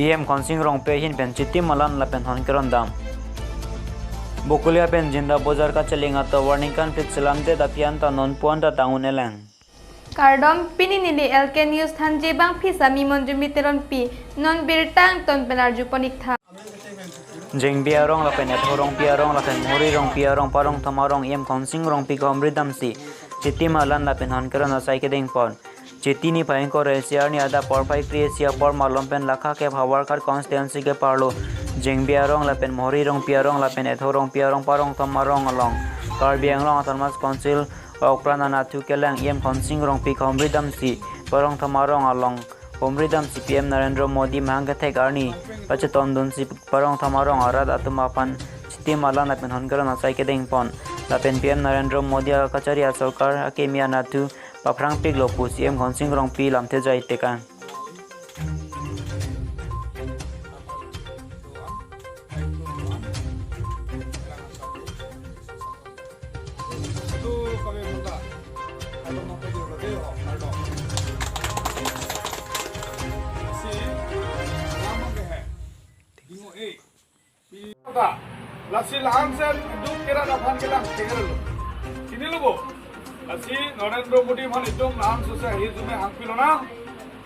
EM khonsing rong pe hin pen chitti malan la pen hon keron dam Bokulia pen jinda bozar ka chelinga to warning kan pit selamte da pian ta non puan ta tangun eleng Kardom pininili LK News thanji bang phisa mi monjumi teron pi non birtang ton penarju ponik tha Jengbia rong la pen rong pia rong la pen mori rong pia rong parong thamarong em khonsing rong pi komridam si chitti malan la pen hon keron asai ke ding pon Chitini भयंकर एशियार आदा परफाई क्रिएशिया पर मालम pen लाखा के भावारकार constituency के पारलो जेंगबिया रंग लापेन मोहरी रंग पिया रंग लापेन एथो रंग पिया रंग पारंग तमा रंग along Karbi Anglong autonomous council ओक्राना नाथु केलेंग एम खनसिंग रंग पी खमरिदम सी परंग थमा रंग along Homridam C PM Narendra Modi महंग थे गार्नी पचे तंदुन सी परंग थमा रंग अराद आत्मापन चित्ती माला लापेन हनकर नसाई के देंग पन लापेन पीएम नरेंद्र मोदी कचरिया सरकार अकेमिया नाथु Paprang pig lopu CM khonsing rong pi lamthe jai tekan Lasi Narendra Modi man itum lam susah hijume hangpilo na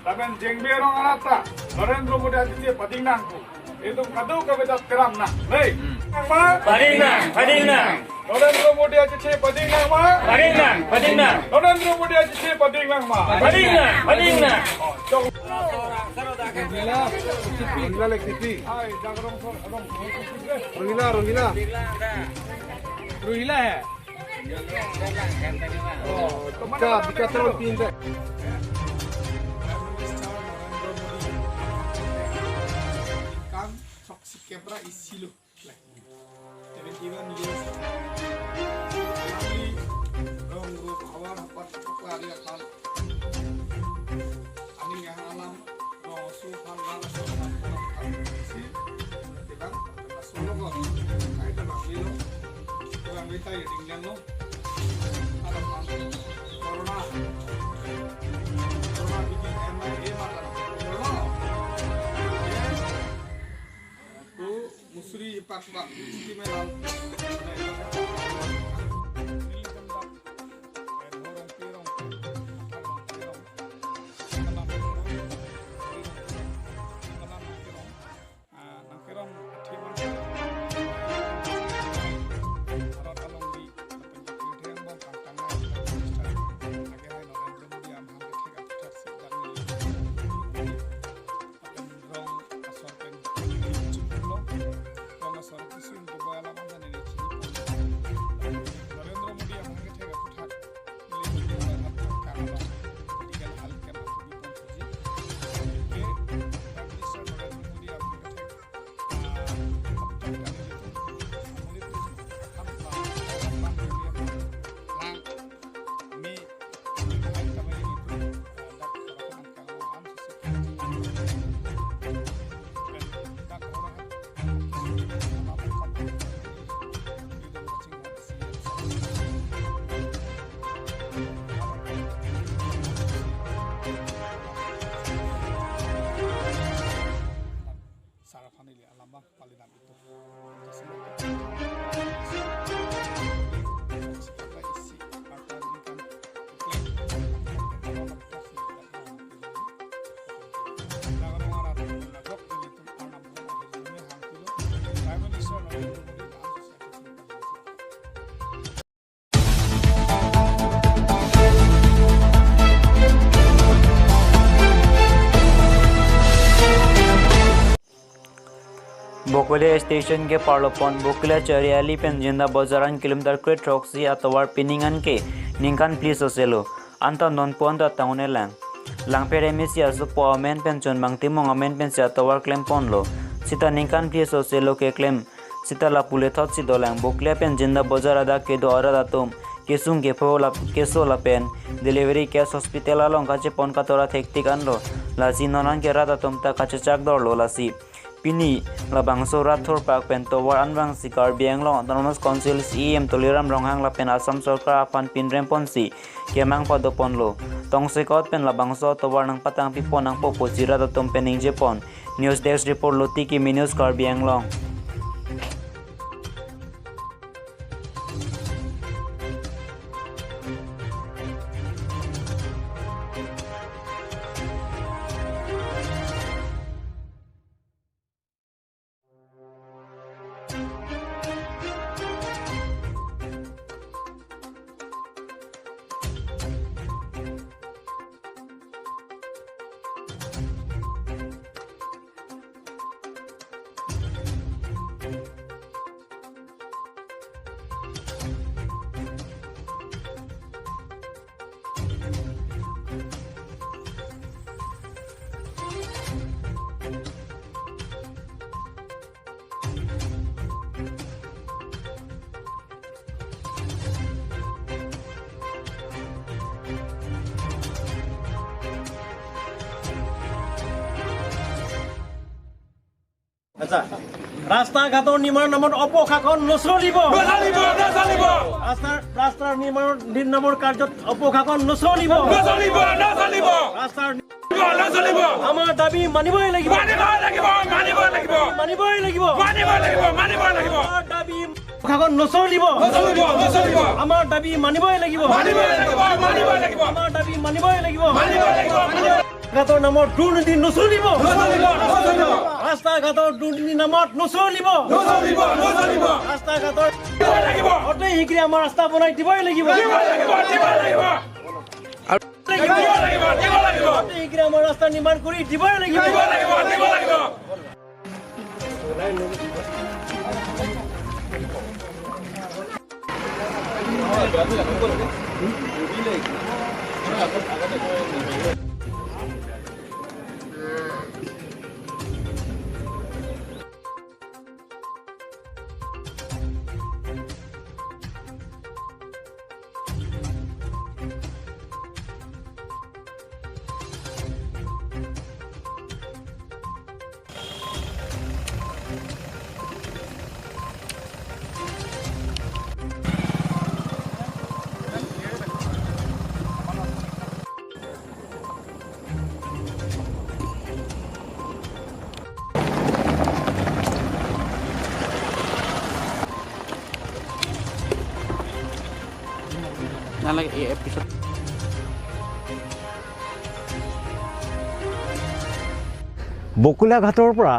taben jengbe rong anata Narendra Modi aji pading nangku itum kadu kabeda keram na lei ma pading na pading na Narendra Modi aji pading na ma pading na pading na Narendra Modi aji pading na ma pading na pading na Rongila Rongila Rongila hai Bokulia station के पार्लोपन बोकुलिया चरियाली pen जिंदा बाजारान kilometre के ट्रॉक्सी अतवार पिनिंगन के निंगन please ओसेलो अंत non दा ताउने Lang लांगपेर MSc असु पोमेन pen चुन बांगति मोंगामेन पेन से अतवार क्लेम पनलो सीता निंगन प्लीज ओसेलो के क्लेम सीता ला पुले थत सी दोलैंग बोकुलिया पेन जिंदा बाजार अदा के दो अरा दातुम केसुंग के फोला केसो ला पेन डिलीवरी कैश हॉस्पिटल आलोंग काचे पन का तोरा थेक्तिक अनलो लासी ननन के राता तुम ता काचे चाक दौड़ लो लासी Pini labangso Rathor Park pen Towar Anrang si Karbi Anglong Autonomous Council CEM Tuliram Ronghang la pen Assam Sarkar Afan Pinrem Ponsi Kemang Padoponlo Tongsekot pen labangso Towar nang patang pipon nang popo jira tatum pening Jepon. News Desk Report Loti Kimi News Karbi Anglong. ৰাস্তা ঘাটৰ নিৰ্মাণৰ নামত অপশাসন নচলিব। ৰাস্তাৰ নিৰ্মাণৰ নামৰ কাৰ্যত অপশাসন নচলিব। ৰাস্তাৰ আমাৰ দাবী মানিবই লাগিব। মানিবই লাগিব। আমাৰ দাবী অপশাসন নচলিব। আমাৰ দাবী মানিবই লাগিব। আমাৰ দাবী মানিবই লাগিব। ঘাটৰ নামত দুৰ্নীতি নচলিব। ৰাস্তা ঘাটৰ দুৰ্নীতিৰ নামত নচলিব। ৰাস্তা ঘাটৰ অতি শীঘ্ৰে আমাৰ ৰাস্তা বনাই দিবই লাগিব। অতি শীঘ্ৰে আমাৰ ৰাস্তা নিৰ্মাণ কৰি দিবই লাগিব। বকুলাঘাটৰ পৰা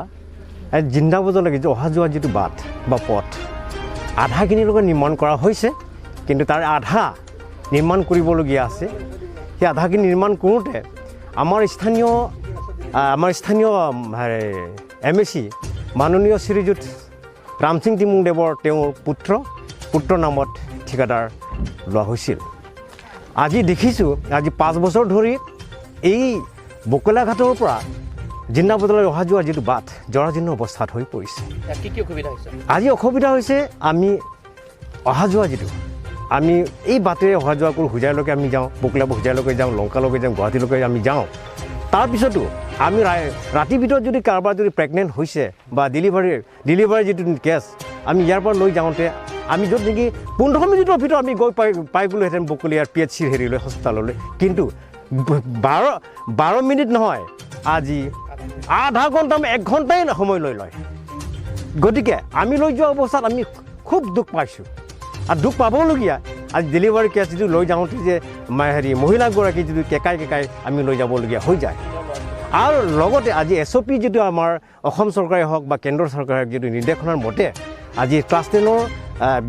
জিন্দাবজাৰলৈকে যে অহা যোৱা যিটো বাট বা পথ আধাখিনিলৈকে নিৰ্মাণ কৰা হৈছে, কিন্তু তাৰ আধা নিৰ্মাণ কৰিবলগীয়া আছে। সেই আধাখিনি নিৰ্মাণ কৰোঁতে আমাৰ স্থানীয় এম এ চি মাননীয় শ্ৰীযুত ৰামসিং তিমুংদেৱৰ তেওঁৰ পুত্ৰ নামত ঠিকাদাৰ লোৱা হৈছিল। আজি দেখিছোঁ আজি 5 বছৰ ধৰি এই বকুলাঘাটৰ পৰা জিন্দাবজাৰলৈ অহা যোৱা যিটো বাট জৰাজীৰ্ণ অৱস্থাত হৈ পৰিছে। আজি অসুবিধা হৈছে, আমি অহা যোৱা যিটো আমি এই বাটেৰে অহা যোৱা কৰোঁ, হোজাইলৈকে আমি যাওঁ, বকুলা হোজাইলৈকে যাওঁ, লংকালৈকে যাওঁ, গুৱাহাটীলৈকে আমি যাওঁ। তাৰপিছতো আমি ৰাতিৰ ভিতৰত যদি কাৰোবাৰ যদি প্ৰেগনেণ্ট হৈছে বা ডেলিভাৰী যিটো কেছ আমি ইয়াৰ পৰা লৈ যাওঁতে আমি য'ত নেকি 15 মিনিটৰ ভিতৰত আমি গৈ পাই গ'লোহেঁতেন বকুলীয়াৰ পি এইচ চিৰ হেৰিলৈ হস্পিটাললৈ, কিন্তু 12 মিনিট নহয়, আজি আধা ঘণ্টা 1 ঘণ্টাই সময় লৈ লয়। গতিকে আমি লৈ যোৱা অৱস্থাত আমি খুব দুখ পাইছোঁ আৰু দুখ পাবলগীয়া আজি ডেলিভাৰী কেছ যিটো লৈ যাওঁতে যে হেৰি মহিলাগৰাকী যিটো কেকাই কেকাই আমি লৈ যাবলগীয়া হৈ যায়। আৰু লগতে আজি এছ অ' পি যিটো আমাৰ অসম চৰকাৰে হওক বা কেন্দ্ৰ চৰকাৰে হওক যিটো নিৰ্দেশনাৰ মতে আজি ক্লাছ 10ৰ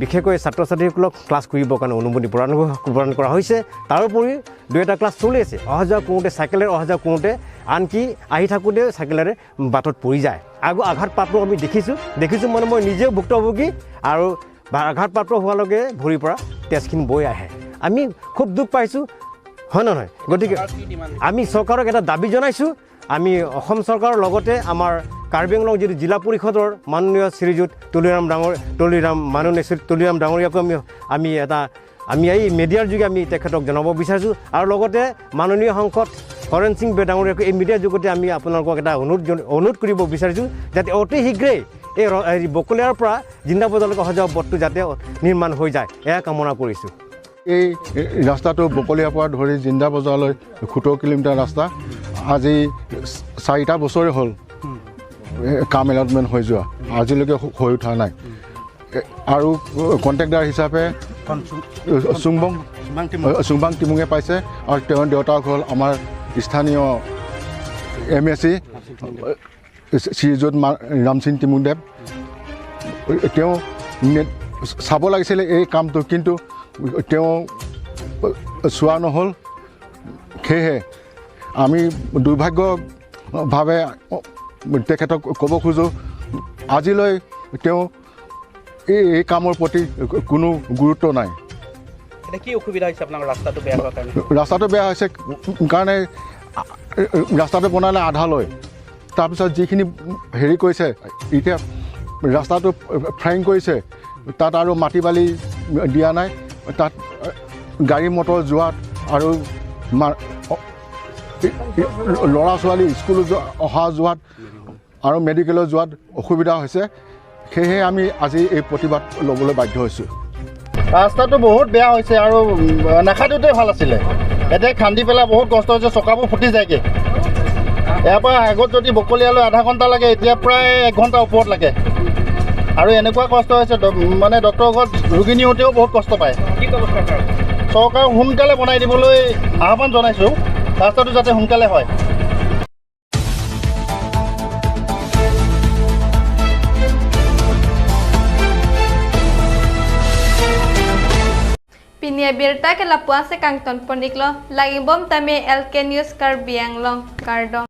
বিশেষকৈ ছাত্ৰ ছাত্ৰীসকলক ক্লাছ কৰিবৰ কাৰণে অনুমতি প্ৰদান কৰা হৈছে। তাৰোপৰি 2-1টা ক্লাছ চলি আছে। অহা যোৱা কৰোঁতে চাইকেলেৰে অহা যোৱা কৰোঁতে আনকি আহি থাকোঁতে চাইকেলেৰে বাটত পৰি যায়। আৰু আঘাতপ্ৰাপ্ত আমি দেখিছোঁ মানে মই নিজেও ভুক্তভোগী আৰু আঘাতপ্ৰাপ্ত হোৱাৰ লগে ভৰিৰ পৰা তেজখিনি বৈ আহে। আমি খুব দুখ পাইছোঁ, হয় নহয়? গতিকে আমি চৰকাৰক এটা দাবী জনাইছোঁ। আমি অসম চৰকাৰৰ লগতে আমাৰ কাৰ্বি আংলং যিটো জিলা পৰিষদৰ মাননীয় শ্ৰীযুত মাননীয় শ্ৰী তুলিৰাম ডাঙৰীয়াকো আমি এই মিডিয়াৰ যোগে আমি তেখেতক জনাব বিচাৰিছোঁ। আৰু লগতে মাননীয় সাংসদ হৰেণ সিং বে ডাঙৰীয়াক এই মিডিয়া যোগতে আমি আপোনালোকক এটা অনুৰোধ কৰিব বিচাৰিছোঁ যাতে অতি শীঘ্ৰেই এই বকলীয়াৰ পৰা জিন্দা বজাৰলৈকে অহা যোৱা পথটো যাতে নিৰ্মাণ হৈ যায়, এয়া কামনা কৰিছোঁ। এই ৰাস্তাটো বকলীয়াৰ পৰা ধৰি জিন্দা বজাৰলৈ 17 কিলোমিটাৰ ৰাস্তা আজি 4টা বছৰে হ'ল কাম এলটমেণ্ট হৈ যোৱা, আজিলৈকে হৈ উঠা নাই। আৰু কণ্ট্ৰেক্টাৰ হিচাপে চুংবাং তিমুঙে পাইছে আৰু তেওঁৰ দেউতাক হ'ল আমাৰ স্থানীয় MAC শ্ৰীযুত ৰামসিং তিমুংদেৱ। তেওঁ চাব লাগিছিলে এই কামটো, কিন্তু তেওঁ চোৱা নহ'ল। সেয়েহে আমি দুৰ্ভাগ্যভাৱে তেখেতক ক'ব খোজোঁ, আজিলৈ তেওঁ এই কামৰ প্ৰতি কোনো গুৰুত্ব নাই। কি অসুবিধা হৈছে আপোনালোকৰ ৰাস্তাটো বেয়া হোৱাৰ কাৰণে? ৰাস্তাটো বেয়া হৈছে কাৰণে ৰাস্তাটো বনালে আধা লয়, তাৰপিছত যিখিনি হেৰি কৰিছে, এতিয়া ৰাস্তাটো ফ্ৰেং কৰিছে, তাত আৰু মাটি বালি দিয়া নাই, তাত গাড়ী মটৰ যোৱাত আৰু ল'ৰা ছোৱালী স্কুল অহা যোৱাত আৰু মেডিকেলত যোৱাত অসুবিধা হৈছে। সেয়েহে আমি আজি এই প্ৰতিবাদ ল'বলৈ বাধ্য হৈছোঁ। ৰাস্তাটো বহুত বেয়া হৈছে আৰু নাখাটোতে ভাল আছিলে, এতিয়া খান্দি পেলাই বহুত কষ্ট হৈছে, চকাবোৰ ফুটি যায়গৈ। ইয়াৰ পৰা আগত যদি বকলীয়ালৈ আধা ঘণ্টা লাগে, এতিয়া প্ৰায় 1 ঘণ্টাৰ ওপৰত লাগে। আৰু এনেকুৱা কষ্ট হৈছে, মানে ডক্টৰৰ ঘৰত ৰোগী নিওঁতেও বহুত কষ্ট পায়। চৰকাৰক সোনকালে বনাই দিবলৈ আহ্বান জনাইছোঁ, ৰাস্তাটো যাতে সোনকালে হয়। Pinia birta ke lapua se kangton poniklo lagi bom tame LK News Karbi Anglong Kardom.